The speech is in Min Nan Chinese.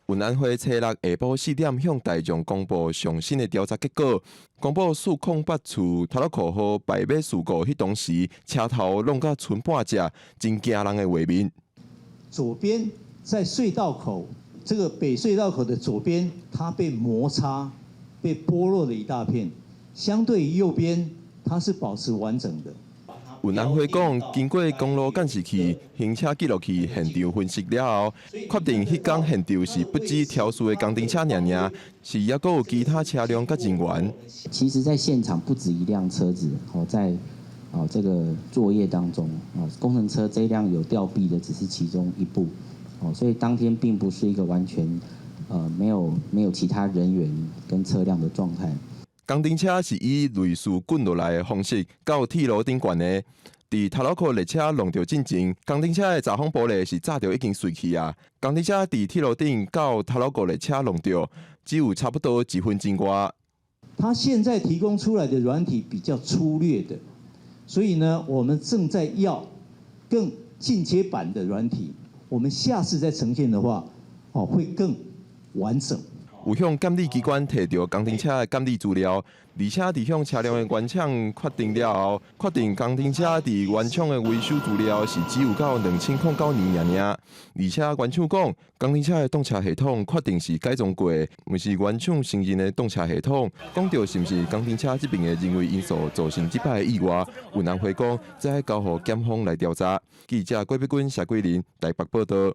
運安會初六下晡4點向大眾公布上新的調查結果，公布408處頭路口號敗尾事故彼當時車頭挵甲賰半隻，真驚人的畫面。左邊在隧道口，這個北隧道口的左邊，它被摩擦、被剝落了一大片，相對於右邊，它是保持完整的。運安會講，經過公路監視器、行車記錄器現場分析了後，確定彼工現場是不止肇事的工程車爾爾，是猶閣有其他車輛佮人員。其實，在現場不止一輛車子哦，在哦這個作業當中，哦工程車這輛有吊臂的只是其中一部，哦，所以當天並不是一個完全沒有其他人員跟車輛的狀態。工程車是以類似滾落來的方式到鐵路頂懸的，佇頭路口列車挵著進前，工程車的閘風玻璃是早就已經碎去啊。工程車佇鐵路頂到頭路口列車挵著，只有差不多一分鐘外。他現在提供出來的軟體比較粗略的，所以呢，我們正在要更進階版的軟體。我們下次再呈現的話，哦，會更完整。有向監理機關提著工程車的監理資料，而且佇向車輛的原廠確定了後，確定工程車佇原廠的維修資料是只有到2009年爾爾。而且原廠講，工程車的擋車系統確定是改裝過，毋是原廠承認的擋車系統。講著是毋是工程車這爿的人為因素造成這擺的意外，運安會講，這愛交予檢方來調查。記者郭碧君、謝桂林台北報道。